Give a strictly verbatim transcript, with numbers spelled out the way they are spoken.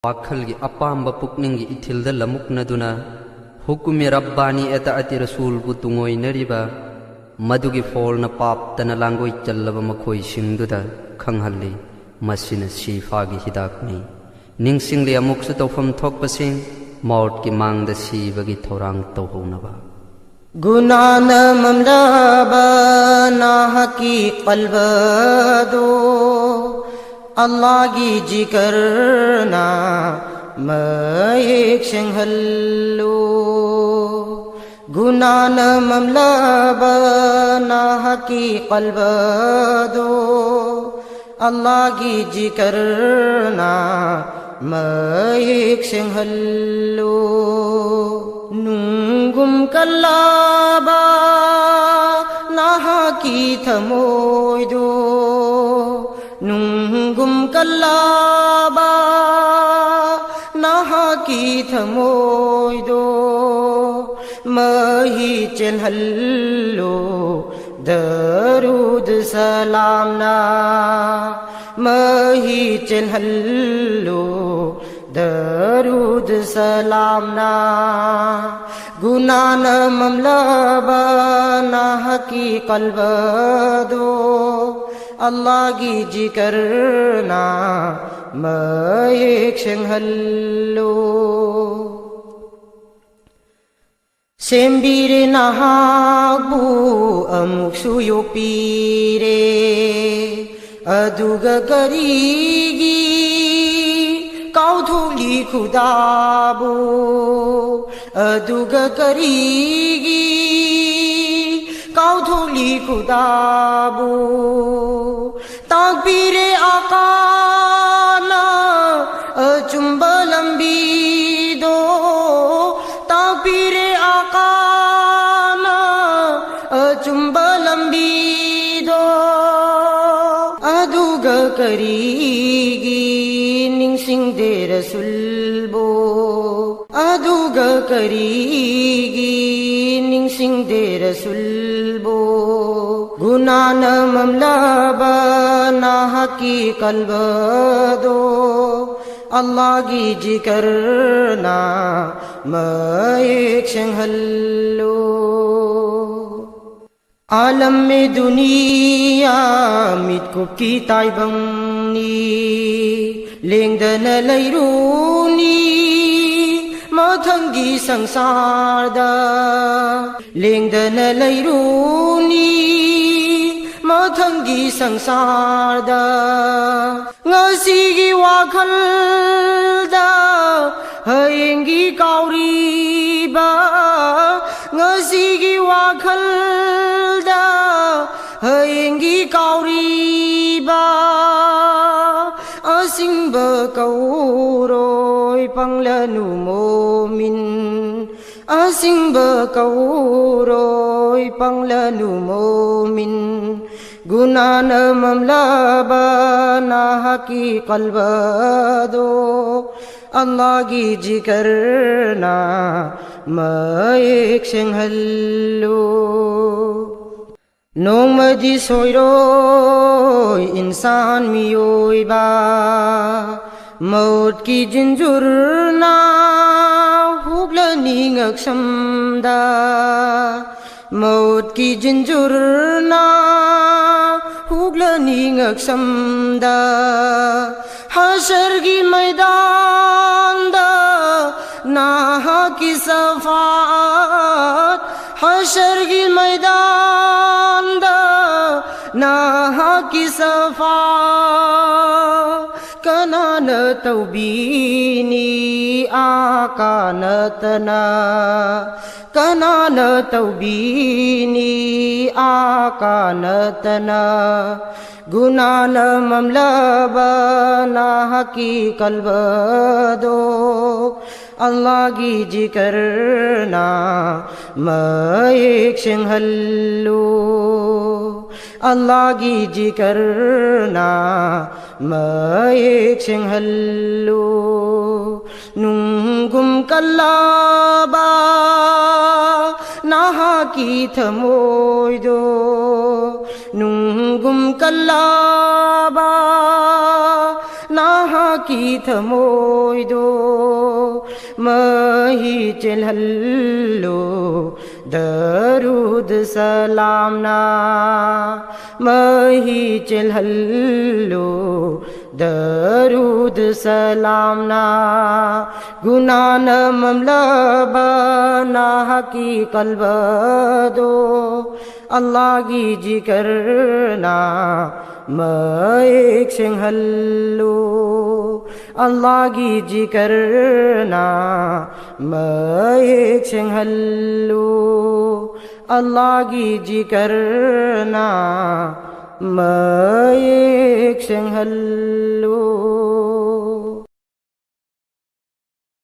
ꯋꯥꯈꯜꯒꯤ ꯑꯄꯥꯝꯕ ꯄꯨꯛꯅꯤꯡꯒꯤ ꯏꯊꯤꯜꯗ ꯂꯃꯨꯛꯅꯗꯨꯅ ꯍꯨꯀꯨꯃꯦ ꯔꯕ꯭ꯕꯥꯅꯤ ꯑꯦꯇꯥꯑꯇꯤ ꯔꯁꯨꯜꯕꯨ ꯇꯨꯡꯑꯣꯏꯅꯔꯤꯕ ꯃꯗꯨꯒꯤ ꯐꯣꯜꯅ ꯄꯥꯞꯇꯅ ꯂꯥꯡꯒꯣꯏ ꯆꯜꯂꯕ ꯃꯈꯣꯏꯁꯤꯡꯗꯨꯗ ꯈꯪꯍꯜꯂꯤ꯫ ꯃꯁꯤꯅ ꯁꯤꯐꯥꯒꯤ ꯍꯤꯗꯥꯛꯅꯤ꯫ ꯅꯤꯡꯁꯤꯡꯂꯤ ꯑꯃꯨꯛꯁꯨ ꯇꯧꯐꯝ ꯊꯣꯛꯄꯁꯤꯡ ꯃꯥꯎꯠꯀꯤ ꯃꯥꯡꯗ ꯁꯤꯕꯒꯤ ꯊꯧꯔꯥꯡ ꯇꯧꯍꯧꯅꯕ꯫ ꯒꯨꯅꯥꯅ ꯃꯝꯂꯕ ꯅꯥꯍꯛꯀꯤ ꯀꯜꯕꯗꯣ ꯑꯜꯂꯥꯒꯤ ꯖꯤꯀꯔꯅ ꯃꯌꯦꯛ ꯁꯦꯡꯍꯜꯂꯨ꯫ ꯒꯨꯅꯥꯅ ꯃꯝꯂꯕ ꯅꯥꯍꯛꯀꯤ ꯀꯜꯕꯗꯣ ꯑꯜꯂꯥꯒꯤ ꯖꯤꯀꯔꯅ ꯃꯌꯦꯛ ꯁꯦꯡꯍꯜꯂꯨ꯫ ꯅꯨꯡꯒꯨꯝ ꯀꯜꯂꯕ ꯅꯍꯥꯛꯀꯤ ꯊꯃꯣꯏꯗꯣ, ꯅꯨꯡꯒꯨꯝ ꯀꯜꯂꯕ ꯅꯍꯥꯛꯀꯤ ꯊꯃꯣꯏꯗꯣ ꯃꯍꯤ ꯆꯦꯜꯍꯜꯂꯨ꯫ ꯗꯔꯨꯗ ꯁꯂꯥꯝꯅ ꯃꯍꯤ ꯆꯦꯜꯍꯜꯂꯨ꯫ ꯗꯔꯨꯗ ꯁꯂꯥꯝꯅ ꯒꯨꯅꯥꯅ ꯃꯝꯂꯕ ꯅꯍꯥꯛꯀꯤ ꯀꯜꯕꯗꯣ ꯑꯜꯂꯥꯒꯤ ꯖꯤꯀꯔꯅ ꯃꯌꯦꯛ ꯁꯦꯡꯍꯜꯂꯨ꯫ ꯁꯦꯝꯕꯤꯔꯦ ꯅꯍꯥꯛꯄꯨ ꯑꯃꯨꯛꯁꯨ ꯌꯣꯛꯄꯤꯔꯦ꯫ ꯑꯗꯨꯒ ꯀꯔꯤꯒꯤ ꯀꯥꯎꯊꯣꯛꯂꯤ ꯈꯨꯗꯥꯕꯨ? ꯑꯗꯨꯒ ꯀꯔꯤꯒꯤ ꯀꯥꯎꯊꯣꯛꯂꯤ ꯈꯨꯗꯥꯕꯨ? ꯇꯥꯛꯄꯤꯔꯦ ꯑꯀꯥꯅ ꯑꯆꯨꯝꯕ ꯂꯝꯕꯤꯗꯣ, ꯇꯥꯛꯄꯤꯔꯦ ꯑꯀꯥꯅ ꯑꯆꯨꯝꯕ ꯂꯝꯕꯤꯗꯣ꯫ ꯑꯗꯨꯒ ꯀꯔꯤꯒꯤ ꯅꯤꯡꯁꯤꯡꯗꯦ ꯔꯁꯨꯜꯕꯨ? ꯑꯗꯨꯒ ꯀꯔꯤꯒꯤ ꯅꯤꯡꯁꯤꯡꯗꯦ ꯔꯁꯨꯜꯕꯨ? ꯒꯨꯅꯥꯅ ꯃꯝꯂꯕ ꯅꯍꯥꯛꯀꯤ ꯀꯜꯕꯗꯣ ꯑꯜꯂꯥꯒꯤ ꯖꯤꯀꯔꯅ ꯃꯌꯦꯛ ꯁꯦꯡꯍꯜꯂꯨ꯫ ꯑꯥꯂꯝ-ꯏ ꯗꯨꯅꯤꯌꯥ ꯃꯤꯠꯀꯨꯞꯀꯤ ꯇꯥꯏꯕꯪꯅꯤ, ꯂꯦꯡꯗꯅ ꯂꯩꯔꯨꯅꯤ ꯃꯊꯪꯒꯤ ꯁꯪꯁꯥꯔꯗ, ꯂꯦꯡꯗꯅ ꯂꯩꯔꯨꯅꯤ ꯃꯊꯪꯒꯤ ꯁꯪꯁꯥꯔꯗ꯫ ꯉꯁꯤꯒꯤ ꯋꯥꯈꯜꯗ ꯍꯌꯦꯡꯒꯤ ꯀꯥꯎꯔꯤꯕ, ꯉꯁꯤꯒꯤ ꯋꯥꯈꯜꯗ ꯍꯌꯦꯡꯒꯤ ꯀꯥꯎꯔꯤꯕ꯫ ꯑꯁꯤꯡꯕ ꯀꯧꯔꯣꯏ ꯄꯪꯂꯅꯨ ꯃꯣꯃꯤꯟ, ꯑꯁꯤꯡꯕ ꯀꯧꯔꯣꯏ ꯄꯪꯂꯅꯨ ꯃꯣꯃꯤꯟ꯫ ꯒꯨꯅꯥꯅ ꯃꯝꯂꯕ ꯅꯍꯥꯛꯀꯤ ꯀꯜꯕ ꯑꯗꯣ ꯑꯜꯂꯥꯒꯤ ꯖꯤꯀꯔꯅ ꯃꯌꯦꯛ ꯁꯦꯡꯍꯜꯂꯨ꯫ ꯅꯣꯡꯃꯗꯤ ꯁꯣꯏꯔꯣꯏ ꯏꯟꯁꯥꯟ ꯃꯤꯑꯣꯏꯕ, ꯃꯧꯠꯀꯤ ꯖꯤꯟꯖꯨꯔꯅ ꯍꯨꯛꯂꯅꯤ ꯉꯛꯁꯝꯗ, ꯃꯧꯠꯀꯤ ꯖꯤꯟꯖꯨꯔꯅ ꯍꯨꯛꯂꯅꯤ ꯉꯛꯁꯝꯗ꯫ ꯍꯁꯔꯒꯤ ꯃꯩꯗꯥꯟꯗ ꯅꯍꯥꯛꯀꯤ ꯁꯐꯥꯠ, ꯍꯁꯔꯒꯤ ꯃꯩꯗꯥꯟꯗ ꯅꯍꯥꯛꯀꯤ ꯁꯐꯥꯠ꯫ ꯀꯅꯥꯅ ꯇꯧꯕꯤꯅꯤ ꯑꯥꯀꯥ ꯅꯠꯇꯅ, ꯀꯅꯥꯅ ꯇꯧꯕꯤꯅꯤ ꯑꯥꯀꯥ ꯅꯠꯇꯅ꯫ ꯒꯨꯅꯥꯅ ꯃꯝꯂꯕ ꯅꯍꯥꯛꯀꯤ ꯀꯜꯕꯗꯣ ꯑꯜꯂꯥꯒꯤ ꯖꯤꯀꯔꯅ ꯃꯌꯦꯛ ꯁꯦꯡꯍꯜꯂꯨ, ꯑꯜꯂꯥꯒꯤ ꯖꯤꯀꯔꯅ ꯃꯌꯦꯛ ꯁꯦꯡꯍꯜꯂꯨ꯫ ꯅꯨꯡꯒꯨꯝ ꯀꯜꯂꯕ ꯅꯍꯥꯛꯀꯤ ꯊꯃꯣꯏꯗꯣ, ꯅꯨꯡꯒꯨꯝ ꯀꯜꯂꯕ ꯅꯍꯥꯛꯀꯤ ꯊꯃꯣꯏꯗꯣ ꯃꯍꯤ ꯆꯦꯜꯍꯜꯂꯨ ꯗꯔꯨꯗ ꯁꯂꯥꯝꯅ, ꯃꯍꯤ ꯆꯦꯜꯍꯜꯂꯨ ꯗꯔꯨꯗ ꯁꯂꯥꯝꯅ꯫ ꯒꯨꯅꯥꯅ ꯃꯝꯂꯕ ꯅꯍꯥꯛꯀꯤ ꯀꯜꯕꯗꯣ ꯑꯜꯂꯥꯍꯒꯤ ꯖꯤꯀꯔꯅ ꯃꯌꯦꯛ ꯁꯦꯡꯍꯜꯂꯨ, ꯑꯜꯂꯥꯍꯒꯤ ꯖꯤꯀꯔꯅ ꯃꯌꯦꯛ ꯁꯦꯡꯍꯜꯂꯨ, ꯑꯜꯂꯥꯍꯒꯤ ꯖꯤꯀꯔꯅ ꯃꯌꯦꯛ ꯁꯦꯡꯍꯜꯂꯨ꯫